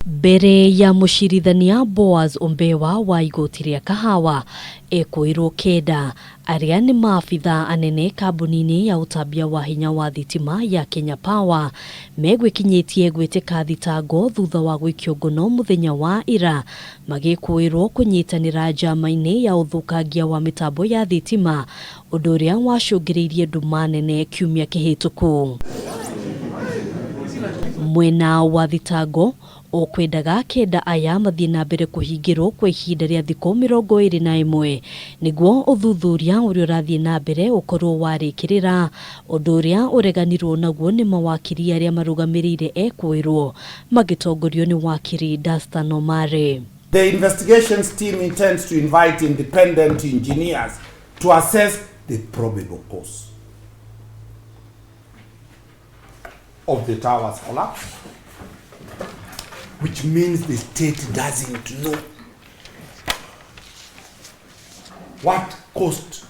Mbere ya mũcirithania Boaz Ombewa wa igoti rĩa Kahawa ekũĩrwo kenda arĩa nĩ maabitha anene kambuni-inĩ ya ũtambia wa hinya wa thitima ya Kenya Power megwĩkinyĩtie gwĩtĩka thitango thutha wa gũikio ngono mũthenya wa ira magĩkũĩrwo kũnyitanĩra njama-inĩ ya ũthũkangia wa mĩtambo ya thitima ũndũ ũrĩa wacũngĩrĩirie nduma nene kiumia kĩhĩtũku. Mwena wa thitango ũkwendaga kenda aya mathiĩ na mbere kũhingĩrwo kwa ihinda rĩa thikũ 21 nĩguo ũthuthuria ũrĩa ũrathiĩ na mbere ũkorwo warĩkĩrĩra ũndũ ũrĩa ũreganirwo naguo nĩ mawakiri arĩa marũgamĩrĩire ekũĩrwo magĩtongorio nĩ wakiri Dastan Omare. The investigations team intends to invite independent engineers to assess the probable cause of the tower's collapse, which means the state doesn't know what caused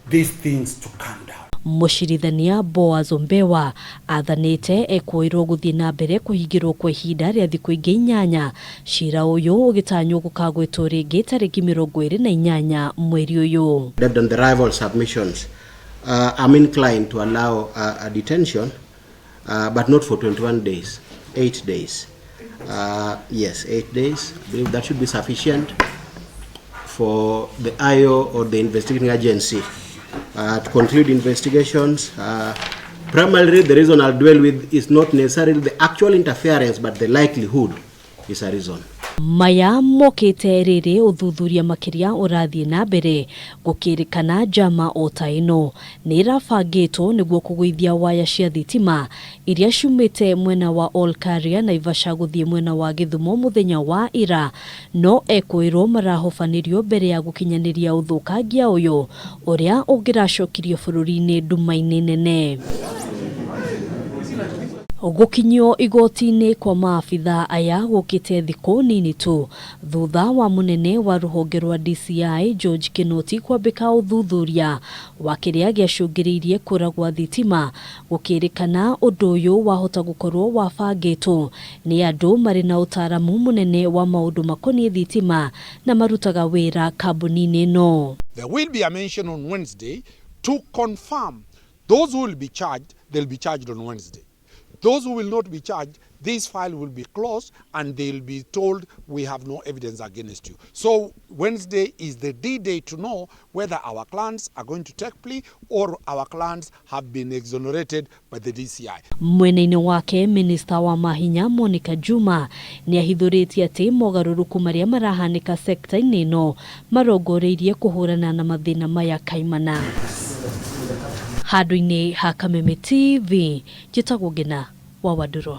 these things to come down. Mũcirithania Boaz Ombewa athanĩte ekũĩrwo gũthiĩ na mbere kũhingĩrwo kwa ihinda rĩa thikũ ingĩ 8 cira ũyũ ũgĩtanywo gũkagwetwo rĩngĩ tarĩki 28 mweri ũyũ. Based on the rival submissions, I'm inclined to allow a detention, but not for 21 days, 8 days. Yes, 8 days. I believe that should be sufficient for the IO or the investigating agency to conclude investigations. Primarily, the reason I'll dwell with is not necessarily the actual interference, but the likelihood is a reason. Maya mokĩte rĩrĩ ũthuthuria makĩria ũrathiĩ na mbere gũkĩrĩkana njama o ta ĩno nĩ ĩrabangĩtwo nĩguo kũgũithia waya cia thitima iria ciumĩte mwena wa Olkaria Naivasha gũthiĩ mwena wa Gĩthumo mũthenya wa ira no ekũĩrwo marahobanĩrio mbere ya gũkinyanĩria ũthũkangia ũyũ ũrĩa ũngĩracokirio bũrũri-inĩ nduma-inĩ nene. Gũkinyio igoti-inĩ kwa maabitha aya gũkĩte thikũ nini tu thutha wa mũnene wa rũhonge rwa DCI George Kinoti kwambĩka ũthuthuria wa kĩrĩa gĩacũngĩrĩirie kũra gwa thitima gũkĩrĩkana ũndũ ũyũ wahota gũkorwo wabangĩtwo nĩ andũ marĩ na ũtaaramu mũnene wa maũndũ makoniĩ thitima na marutaga wĩra kambuni-inĩ ĩno. There will be a mention on Wednesday to confirm those who will be charged, they'll be charged on Wednesday. Those who will not be charged, this file will be closed and they'll be told we have no evidence against you. So Wednesday is the D-Day to know whether our clients are going to take plea or our clients have been exonerated by the DCI. Mwena-inĩ wake Minista wa mahinya Monica Juma nĩ ahithũrĩtie atĩ mogarũrũku marĩa marahanĩka sekta-inĩ ĩno marongoreirie kũhũrana na mathĩna maya kaimana. Handũ-inĩ ha Kameme TV njĩtagwo Ngina wa Wandũrũ.